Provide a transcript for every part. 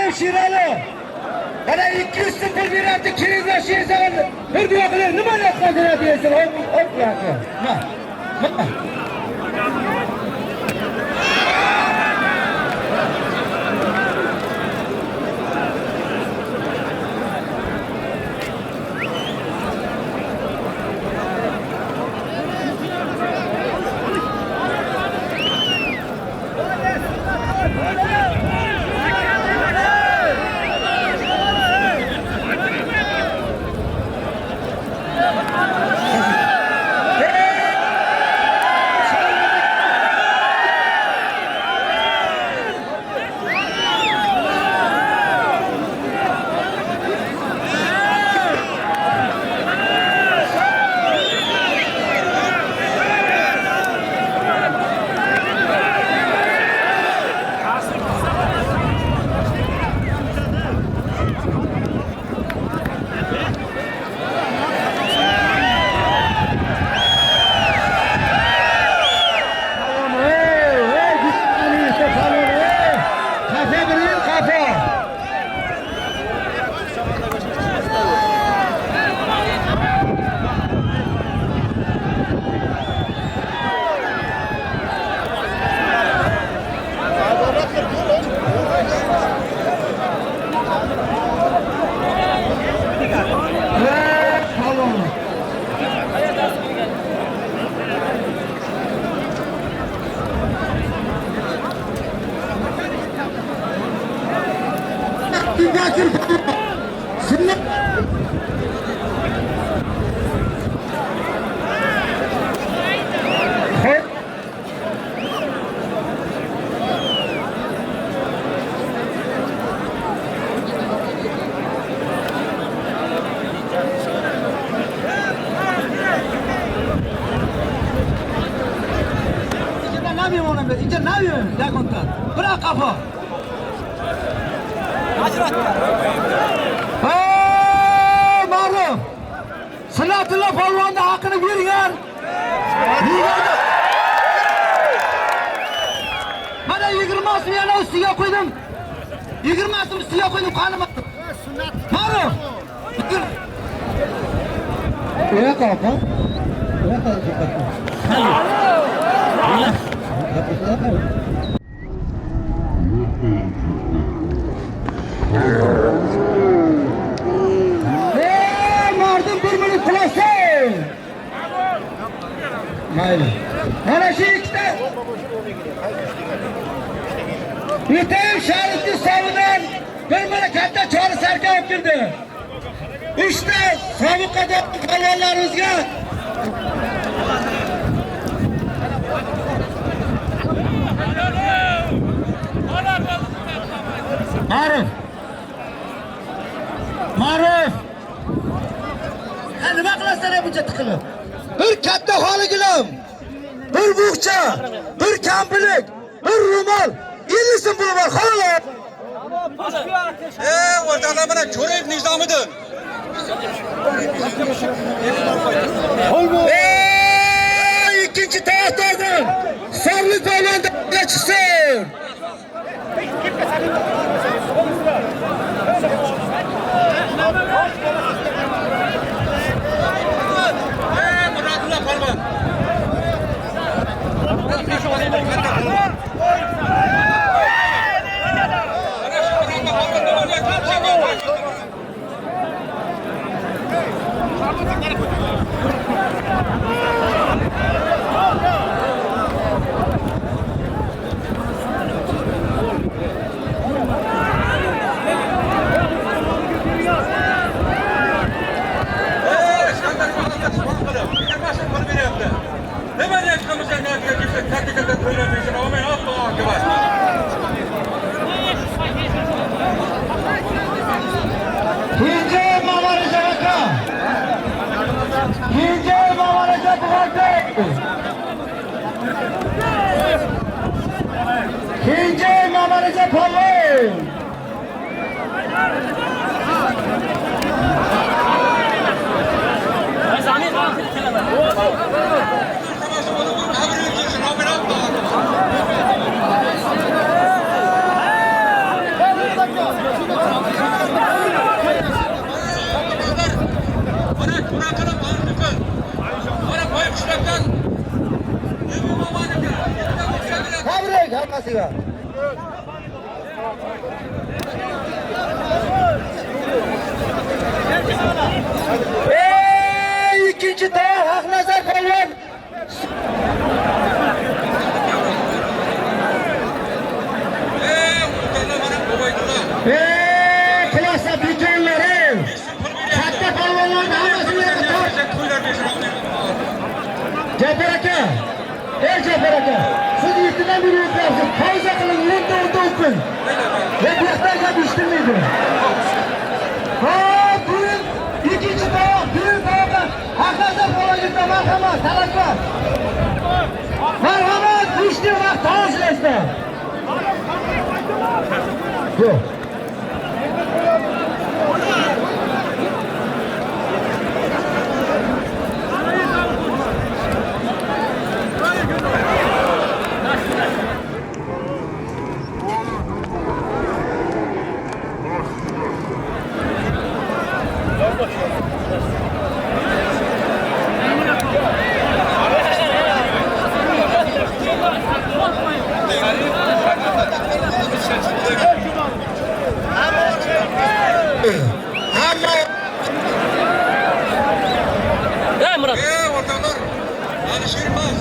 Kenjayev Shirali. Mana 200 so'm pul beryapti, kelinglar shu yerga. Bir duo qiling, nima deyapsan deysan, hop hop aka. Ma. Ma. Ey, ey, ey, kafa bir kafa. Ey, palon. Sünnet. اینجا نمیمونم، اینجا نمیمونم. نکن برا قفا. Ey Ma'ruf! Sunnatullo polvonni haqini beringlar. Mana 20 so'm yana ustiga qo'ydim. 20 so'm ustiga qo'ydim, qani Ma'ruf. Uyoqqa opa. Uyoqqa. Ey mardim, bir minut qilasin. Mayli. Mana shu ikkita Yetayev Sharifni hisobidan bir mana katta chori sarka olib kirdi. Uchta sobiqador polvonlarimizga. Ma'ruf. Ma'ruf. Ha, nima qilasizlar buncha tiqilib? Bir katta xoli gilam, bir bo'xcha, bir kampilik, bir ro'mol, 50 so'm puli bor, xolos. O'rtoqlar, mana Jo'rayev Nizomiddin. Ey, ikkinchi tarafdordan Sorli polvon chiqsin. Muradulla polvon. Mana shu Muradulla polvon nima bo'lyapti? Nima deyapmiz, katta katta to'ylar bersin, amin, Allohu akbar. Kenja Mamariza aka. Kenja Mamariza buxgalter. Kenja Mamariza polvon. Orqasiga. Ey, ikkinchi tayoq Haqnazar polvon. Ey, o'rtoqlar, mana Ubaydulla. Ey, xulosa betonlar, ey. Katta polvonlarni hammasi bu yoqqa tort. To'ylar bersin, olmay. Jabbar aka, ey Jabbar aka, siz ertadan beri o'tyapsiz. Pauza qiling, endi o'nda o'ping. Va bu yoqdan gap eshitilmaydi. Ha, bugun ikkinchi tayoq, birinchi tayoqqa Haqnazar polvonga marhamat, talablar. Marhamat, beshta vaqt tozalashda. Yo'q. Hamma Ey, o'rtoqlar, Alisher emas.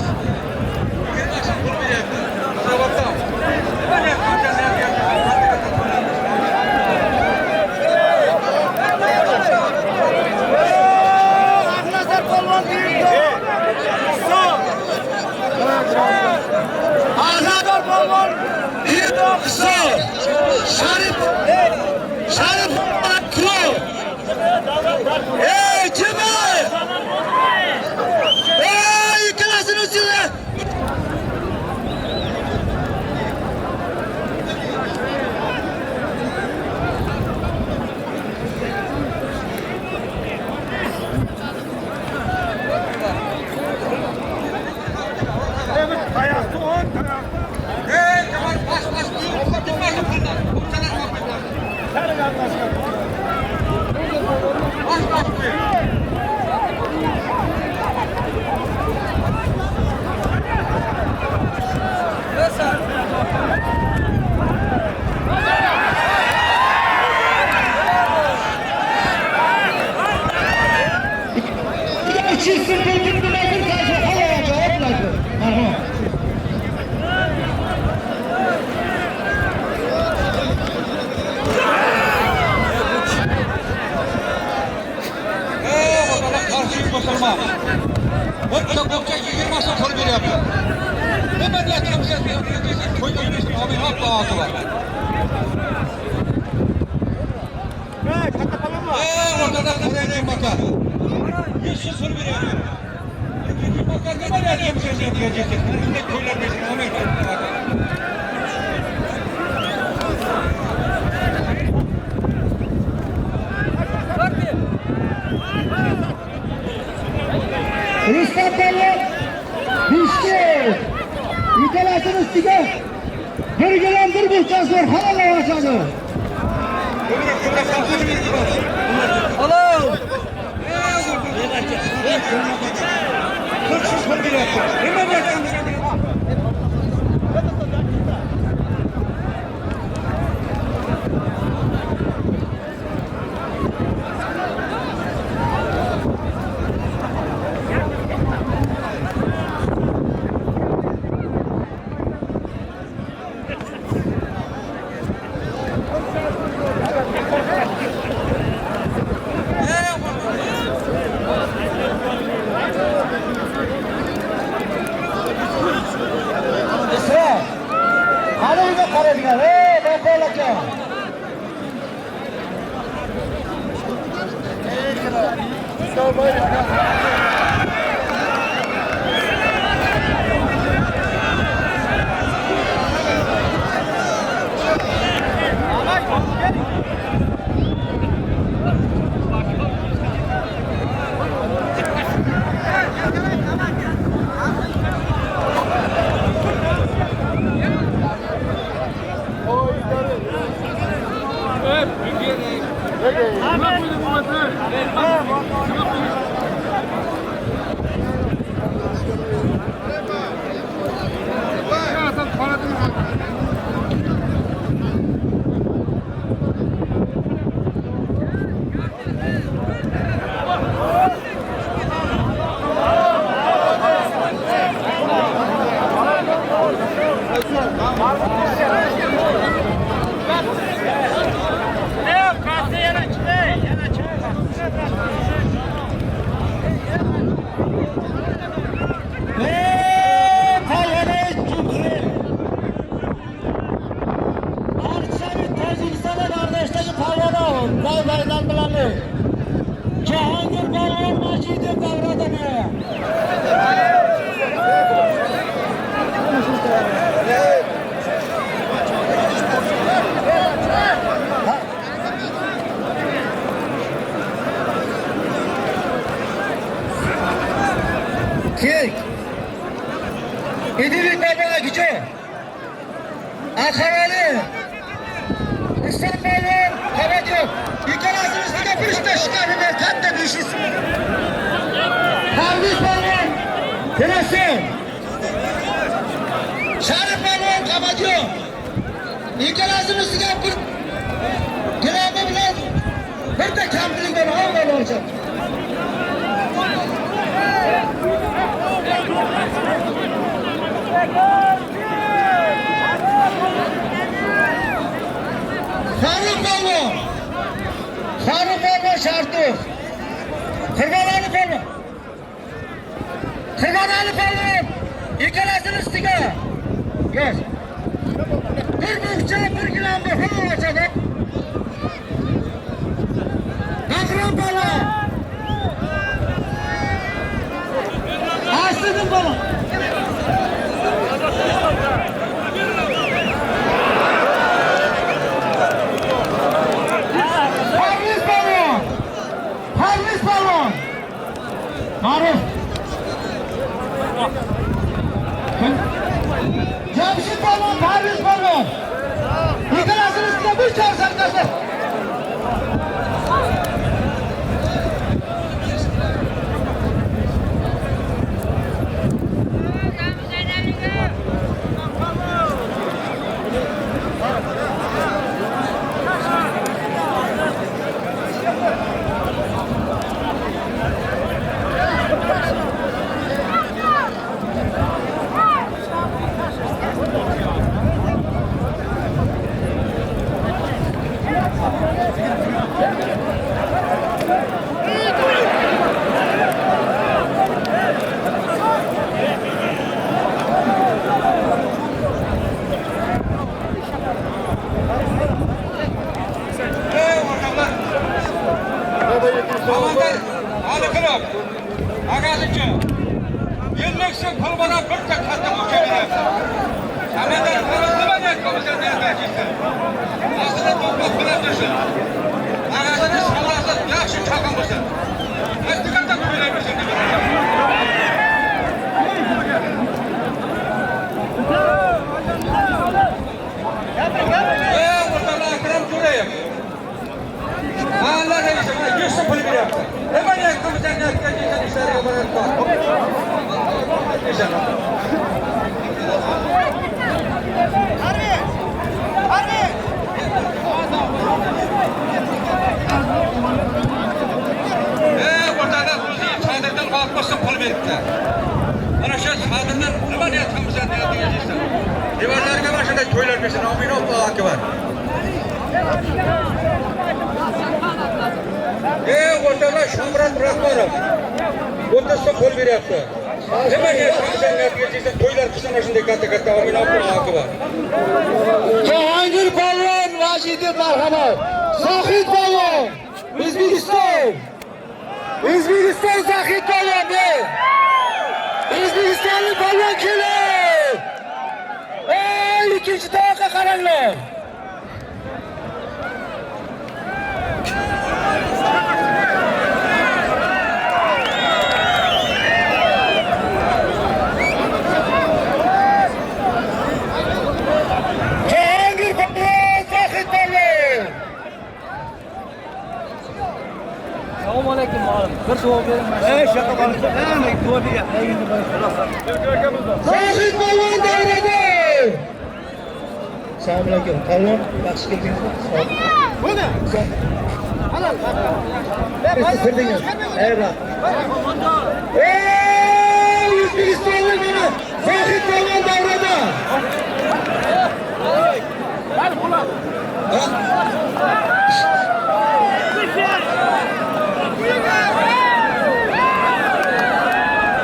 20 so'm pul beryapti. Hisobotda. Nima deyapti? Katta katta to'ylar bersin. Haqnazar polvon deydi. Haqnazar polvon Hisor. Sharif Sharif Klo. Ey kim? Ey ikkalasini ustiga. Ey, kamar bas bas buyur, pullar. Pullar bas bas buyur. Uch yuz so'm pul bir halol javoblar. Marhamat. Ey, o'rtoqlar, qarshilik ko'rsatma. Bitta bo'xcha 20 so'm pul beryapti. Nima deyapti? To'ylar bersin, olmay, Allohu akbar. Ey, o'rtoqlar, qarang aka. 100 so'm pul beryapti. Aka, nima deyapti? To'ylar bersin, olmay, aka. Rustam polvon Bishkek. Ikkalasini ustiga bir gilam bir bo'xchasi bor, halol ochadi. Halol. 40 so'm pul beryapti. Nima deyapti? Isro. Hali uyga qaraydigan. Ey, Boqol aka. polvon, Navlaydan bilali. Jahongir polvon Majidov davrada bu. Kek. İdillik polvon gücü. Akhavali. Rustam polvon Qabadiyov. Ikkalasini ustiga bir uchta shikafi bor, katta 500. Parviz polvon Terasin. Sharif polvon Qabadiyov. Ikkalasini ustiga bir gilomi bilan birta kampilik bor, hamma olacak. Farruh polvon. Farruh polvon Shartov. Qurbonali polvon. Qurbonali polvon ikkalasini ustiga. Yo'q. Bir buqcha, bir gilam bir hamma ochadi. Bahrom polvon. Asliddin polvon. Parviz polvon. Parviz polvon. Ma'ruf. Jamshid polvon, Parviz polvon. Ikkalasini ustiga bir chor sarkasi. Ey o'rtoqlar. Samandar Aliqulov. Agasichi. 50 so'm pul bilan bitta katta bo'cha beryapti. Samandar nima niyat qilsa niyat. Aslida to'ploq bilan tursin. Agasini savrasi yaxshi chaqin bo'lsin. Katta katta to'ylar bersin deb aytyapti. Ey o'rtoqlar, Akram Jo'rayev. Mahalla raisi mana 100 so'm pul beryapti. Nima niyat qilsa niyatga yetgan ishlariga barakat. Ey o'rtoqlar, o'zi sadirdan 60 so'm pul beribdi. Mana shu sadirdan nima niyat qilsa niyatiga yetsin. Devorlarga mana shunday to'ylar bersin. Amin, Allohu akbar. Ey o'rtoqlar, Shomurod Rahmonov 30 so'm pul beryapti. Nima niyat qilsa niyatiga yetsin, to'ylar qilsin mana shunday katta-katta. Amin, Allohu akbar. Jahongir polvon Majidov marhamat. Zohid polvon O'zbekiston. O'zbekiston Zohid polvon be. O'zbekistonlik polvon keldi. Ey, ikkinchi tovoqqa qaranglar. Jahongir polvon Zohid polvon. Assalomu alaykum muallim. Bir duo bering. Ey shaqa duo beryapti. Zohid polvon davrada. Assalomu alaykum. Polvon, yaxshi keldingizmi? Sog'. Buni. Halol. Kirdingiz. Eyvallah. Ey, O'zbekistonlik mana Zohid polvon davrada.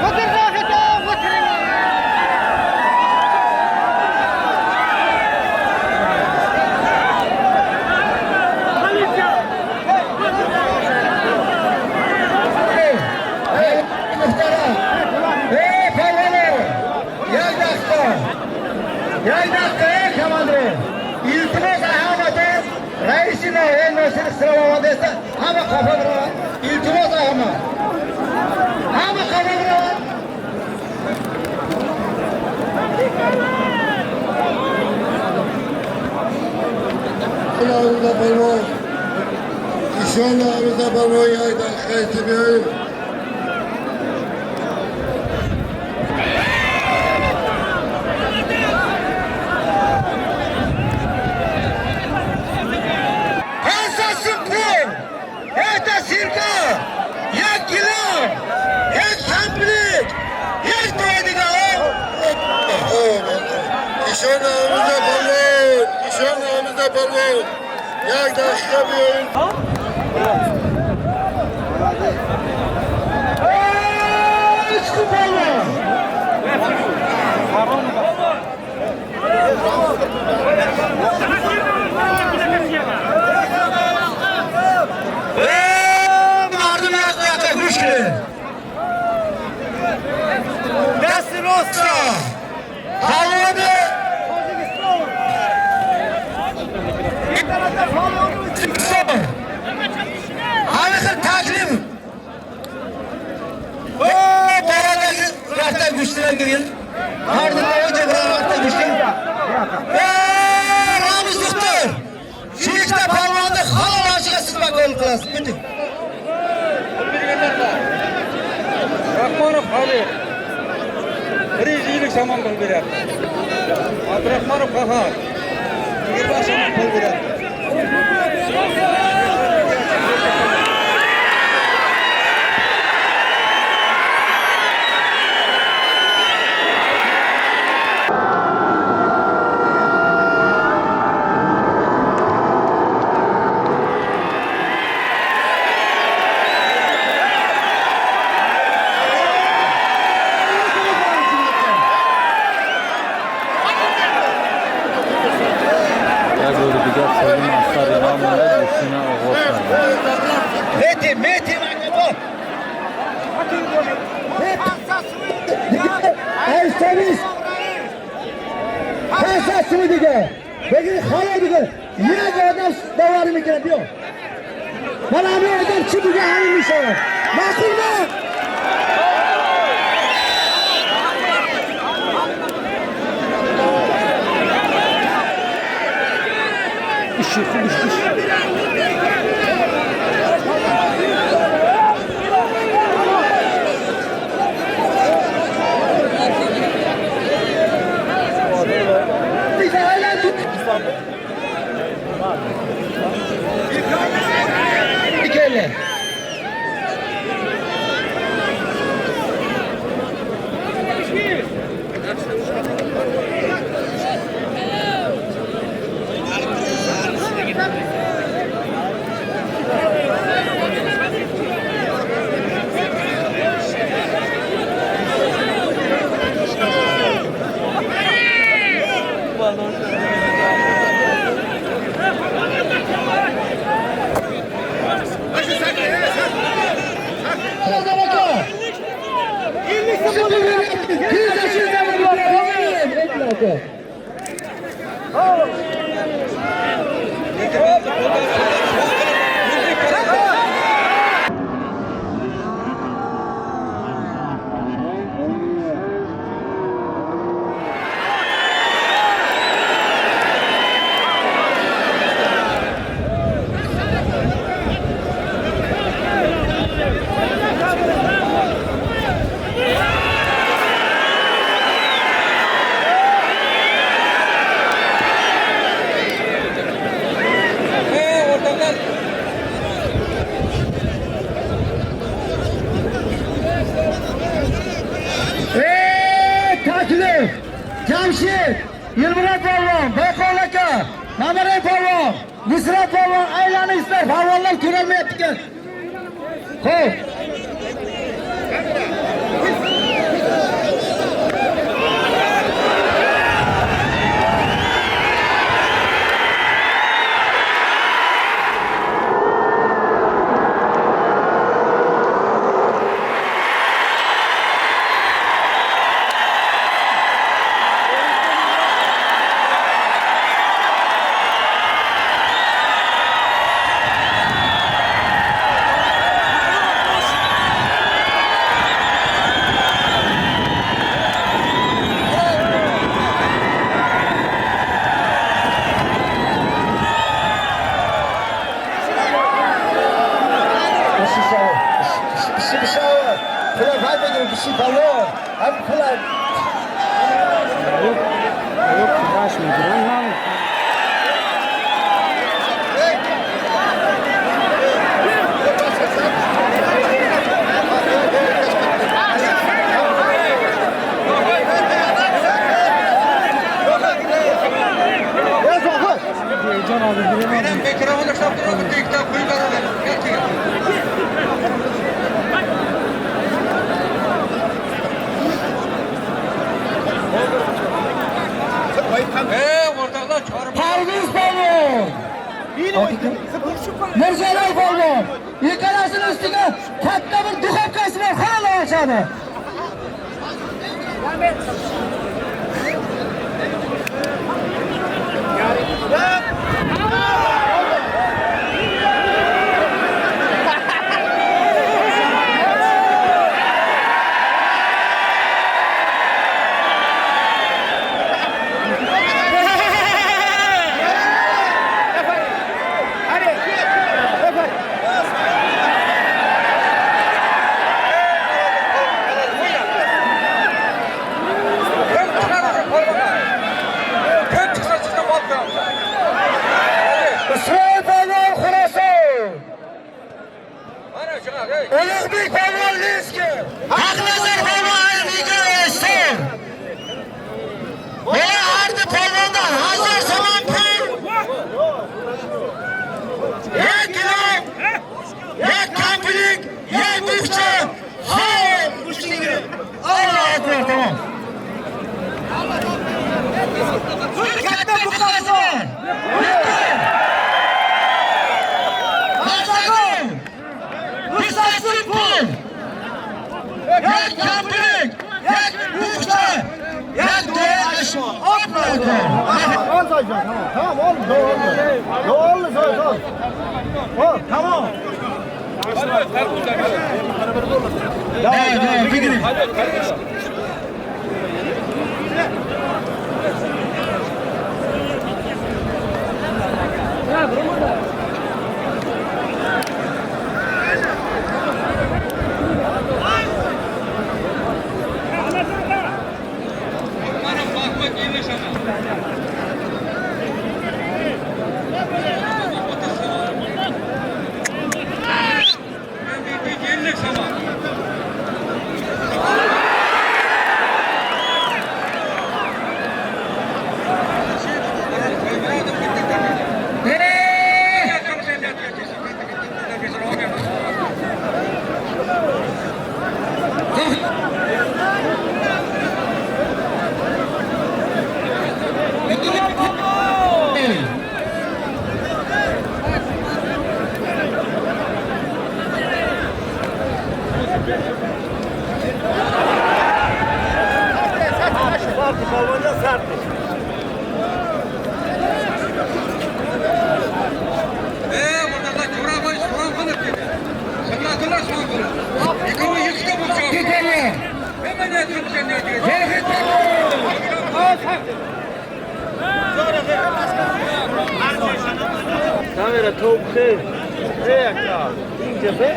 O'tir Zohid, o'tiring. Seni qistirib desa, hamma xafa bo'ladi. Iltimos hamma. Hamma xafa bo'ladi. Ağzında balon. İnşallah ağzında balon yaydan kayıtı bir. Hansasın pul, якта сирка, як gilam, як kamplik, як to'ydigan. İnşallah ağzında balon. İnşallah ağzında balon. Як dakika bir oyun. Uch polvon. Мардум яқа гӯш кунед. Дасти ростро палвони Tojikiston. Ҳамин хел таклиф. Barodagi rafta go'shtini girin. Mardinda o'ja rafta go'shti. Ramiz doktor. Shu ikkita polvonni halol oshiga siz makon qilasiz. Biting. Rahmonov Xoliq 150 somon pul beryapti. Abdurahmonov Qahhor 20 somon pul beryapti. Як бори дигар Салим Афсар ном монда, гӯштина оғоз кард. Мети, мети макабо. Эй, 500 дига. Бигир хала дига. Як одам бовар мекунад биё. Ман ҳамин одам чӣ бига ҳамин мешавад. Маъқул на? Иши хуб иш. Kelle. Ramazan aka. Aka. Ey o'rtoqlar, Ey taklif! Jamshid, Yilmurod polvon, Boyqol aka, Mamaray polvon, Nusrat polvon aylaningizlar, polvonlar ko'rolmayapti ekan. Xo'p. Аюб худаш мегирад. Ман Benim mikrofonu ushlab turib, bitta ikkita qo'yib beraman. Kel. Ey, o'rtoqlar, chorib. Parviz polvon. Mirjalol polvon. Ikkalasini ustiga katta bir duxovkasi bor, hali ochadi. Kim chiqar o'sha polvonga? Kim chiqsa chiqsin, olib qo'yamiz. Isroil polvon Xuroson. Mana chiqar, ey. Ulug'bek polvon Leski. Haqnazar polvon Armiga O'ston. Bola Ardi polvonda 1000 somon pul. 1 kilo, 1 komplekt, 1 bukcha. Hay, Allohu akbar, tamom. Bir katta buqasi bor. Marsagul. Bittasi pul. Як komplekt, як bukcha, як doya Al sayacağım tamam. Tamam oğlum doğru. Doğru söyle söyle. Tamam tamam. Давай, давай, бегри. Mana Mahmud Yelishana. Yellik sama. Ey, o'rtoqlar, Jo'raboy suron qilib ketdi. Hikmatulloh suron qilib. Ikkovi ikkita bo'lsa. Nima ne turibsan deydi. Kamera to'p xeyr. Ey aka, inja be.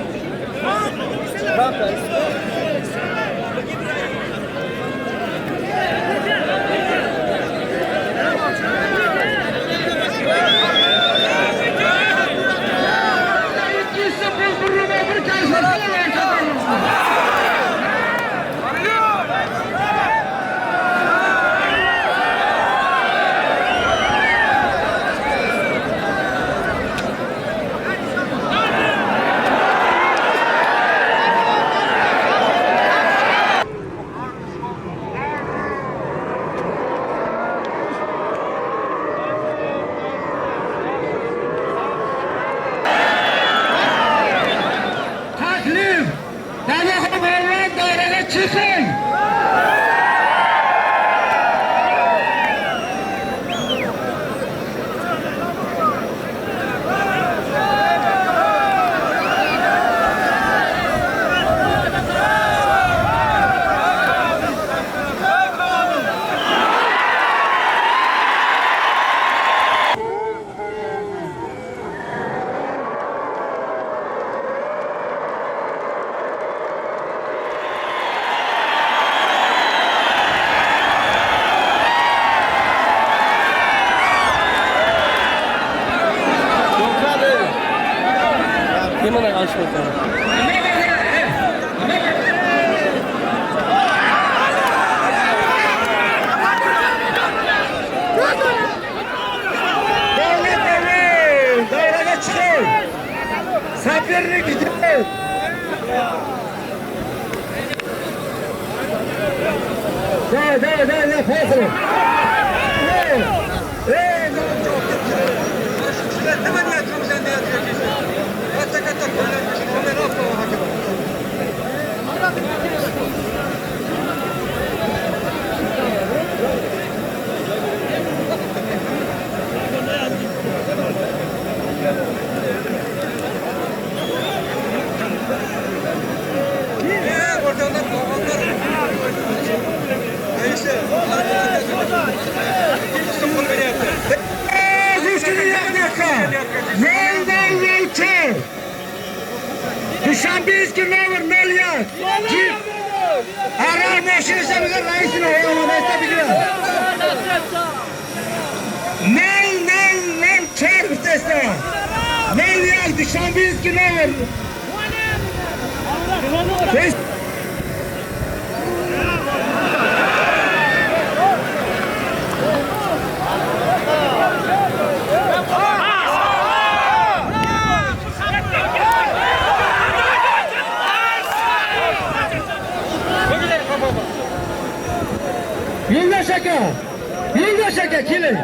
Ikkisi pul bir rubl bir kalsa. Кемана алиш мекунад. Davlat polvon, davraga chiqing. Соперник идет. Да, да, да, да, поехали. Эй, эй, Nima niyat qilibsan deyapti. Katta katta pullar men olib. Nol nol nol to'rt. Dushanbeyskiy номер nol як. Arar mashinasi bilan raisini oyog'ida bilan. Nol nol nol to'rt bittasida. Nol як Dushanbeyskiy номер. Besh. Yo'ldosh aka, Yo'ldosh aka keling.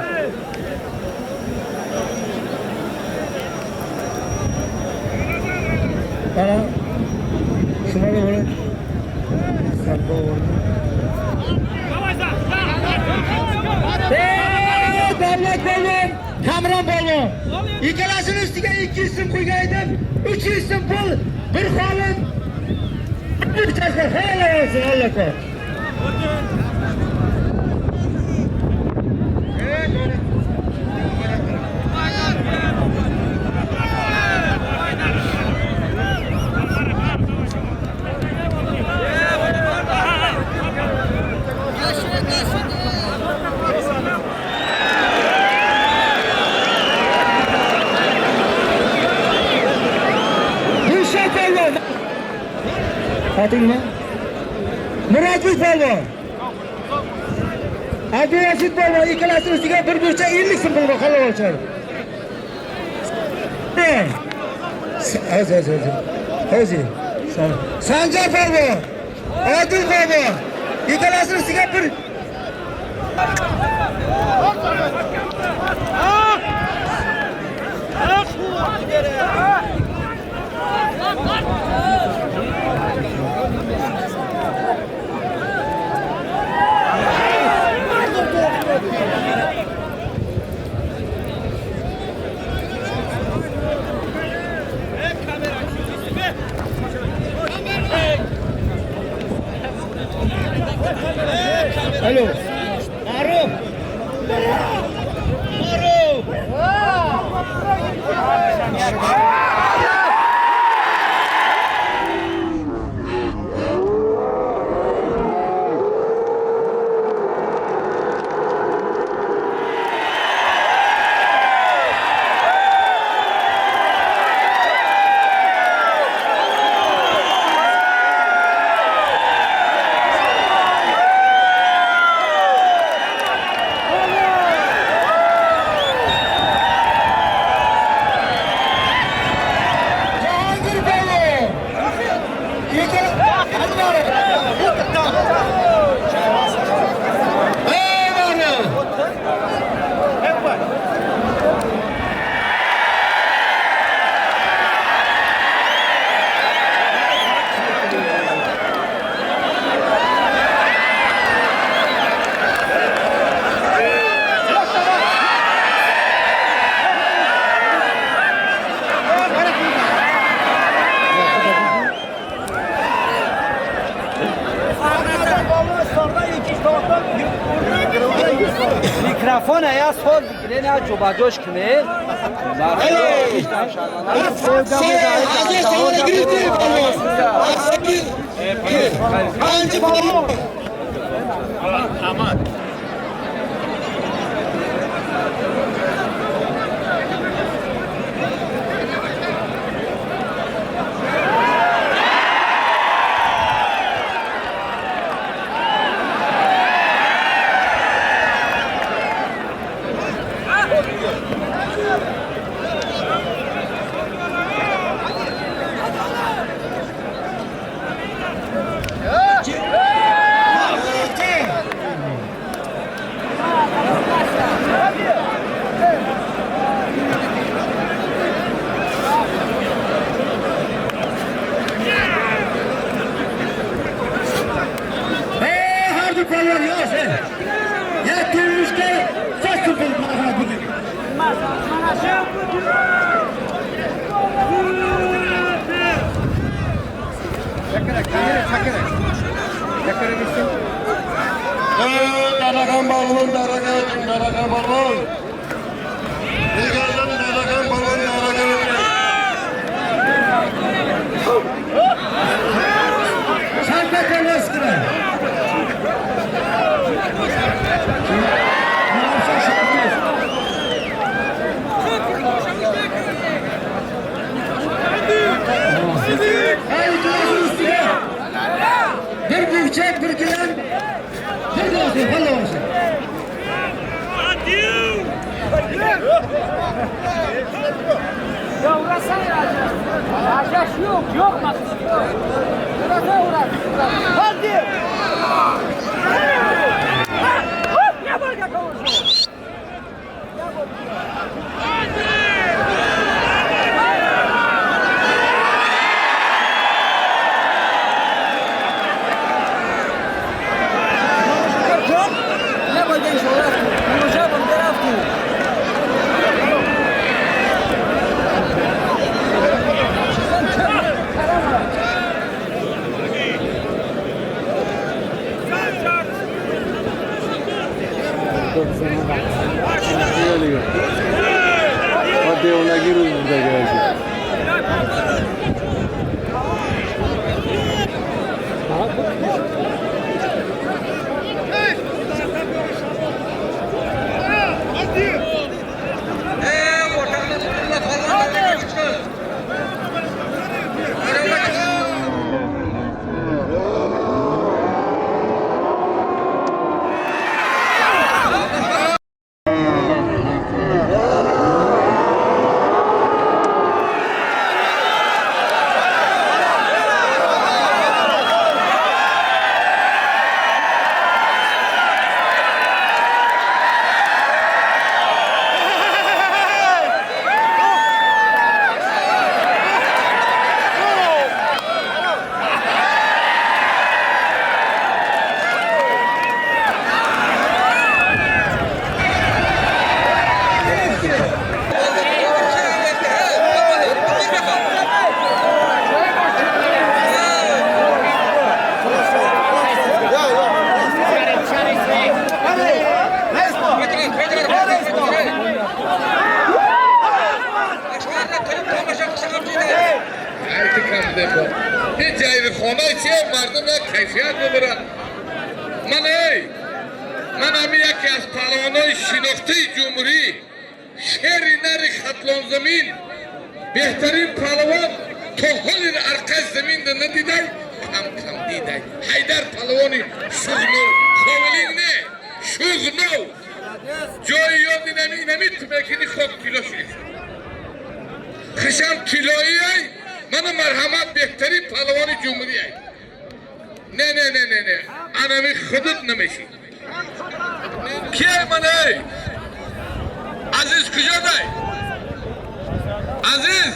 Mana shuni bo'ling. Ey, Davlat polvon, Kamron polvon. Ikkalasini ustiga 200 so'm qo'ygan edim. 300 so'm pul, bir xolim. Bir chashma halol olsun Alloh. Dilshod polvon. Oting nima? Murodbek polvon. Abdurashid polvon ikkalasini ustiga bir burcha 50 so'm pul bor, halol olsin. O'zi, o'zi, o'zi. O'zi. Sanjar polvon. Odil polvon. Ikkalasini ustiga bir. Alo. Ma'ruf. Ma'ruf. Jahongir polvon. Hadi bari. Ey Ma'ruf. Микрофон я сол бигире, на ҷобаҷош кунед. Aziz savol girdi polvon. Ancha polvon. Darakan balvon, darakan, darakan balvon. Darakan balvon, darakan. Shavkat Alvasqira. Shavkat. Bir buğça, bir gilen, bir olsun, bir olsun. Ya uğraşsana ya. Ateş yok, yok maksat yok. Uğraşsana uğraş. Hadi. Ne var ya kavuşu? Ne var genç uğraştı? Uğraşalım, tarafı. Девонагӣ рӯз буда. Ин ҷайрихонаи чия мардум як кайфият бибарад. Ман эй, ман ҳами яке аз паҳлавонои шинохтаи ҷумҳурӣ, шери нари Хатлонзамин, беҳтарин паҳлавон то ҳоли арқаи заминда надидай, кам кам дидай. Ҳайдар паҳлавони Шуғнов, Ковлин не, Шуғнов. Ҷои ёд инами инами ту мекини хок тилло шуд. Хишам тиллоӣ. Мана марҳамат, беҳтарин паҳлавони ҷумҳурӣ. Не, не, не, не, не. Анами худут намешӣ. Кие ман эй? Азиз куҷодай? Азиз?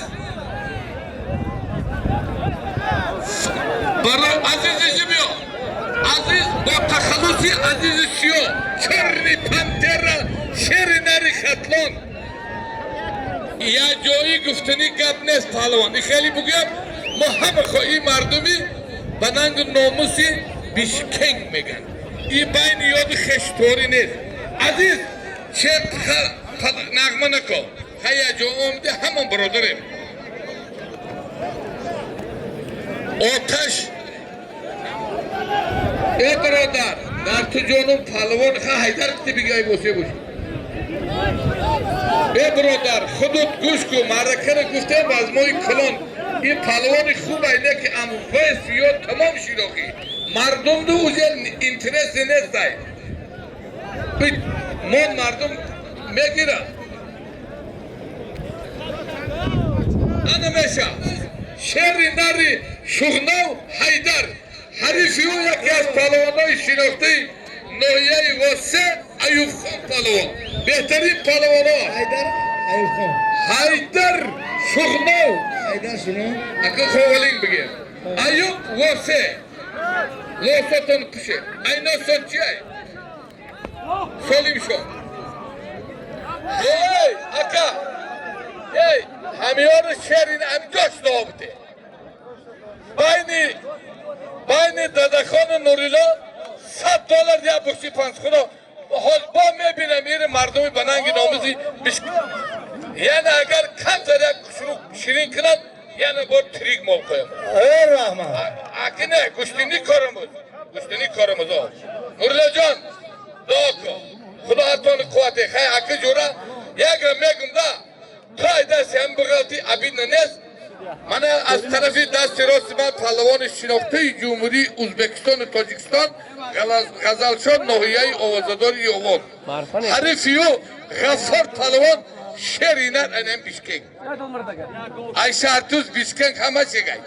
Баро Азиз иҷи биё. Азиз бо тахаллуси Азизи Сиё, Чёрный пантера, шери нари Хатлон. Як ҷои гуфтанӣ гап нест паҳлавон. И хеле бугӯям, мо ҳама хоҳи мардуми ба нангу номуси Бишкек мегӯянд. И байни ёди хешторӣ нест. Азиз, шер нағма нако. Ҳая ҷо омде ҳамон бародарем. Оташ э бародар, дар ту ҷонум паҳлавон ха Ҳайдар кити бигӯй босе бошӣ. Э бародар, худут гӯш кун, маъракаро гуфтем вазмои калон. Ин паҳлавони хуб айне ки амвес ё тамом шинохӣ. Мардум ду уже интереси нестай. Мо мардум мегирам. Ана меша. Шери нари Шуғнов Ҳайдар. Ҳарифи ӯ яке аз паҳлавонои шинохтаи ноҳияи Восе Аюбхон паҳлавон. Беҳтарин паҳлавонҳо. Ҳайдар Аюбхон. Ҳайдар Шуғнов. Ҳайдар Шуғнов. Ака Ховалин бигем. Аюб Восе. Лосатон пуше. Айносон чи ай? Солим шо. Эй, ака. Эй, ҳамиёни шерин ҳамҷош добите. Байни Дадахону Нурилло $100 як букси панҷ худо. Ҳол бо мебинам ири мардуми ба нанги номузи яъне агар камтар як ширин кунад, яъне бо трик мол қоям. Эй раҳмат. Аки не, гӯштини корам буд. Гӯштини корам буд. Нуриллоҷон, дуо кун. Худо ҳартони қуввате. Хай аки ҷура, якра мегум да, то ай дасти ҳам биғалти абидна нест. Мана аз тарафи дасти рости ман паҳлавони шинохтаи Ҷумҳурии Ӯзбекистону Тоҷикистон Ғазалшон ноҳияи овозадори Ёвон. Ҳарифи ӯ Ғаффор паҳлавон шеринар анам Бишкек. Ай шаҳртуз Бишкек ҳама чегай.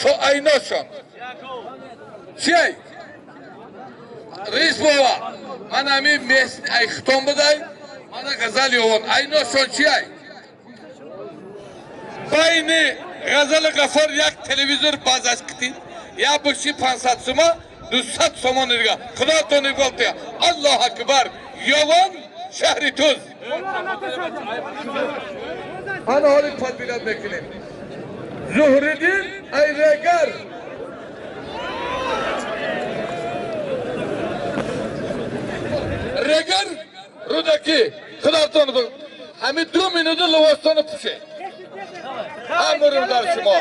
Со айношон. Чиай? Рис бова. Ман ҳами ай хитон будай. Мана Ғазал Ёвон. Айношон чиай? Байни Ғазали Ғаффор як телевизор базаш кити, як букси 500 сума, 200 сомон дига. Худотон нигоҳ. Аллоҳ акбар. Ёвон шаҳри Туз. Ана ҳоли подбилад мекунем. Зуҳриддин Айрегар. Регар Рӯдакӣ. Худотон ҳамин 2 минута либостоно пӯшед. Амрим дар шумо.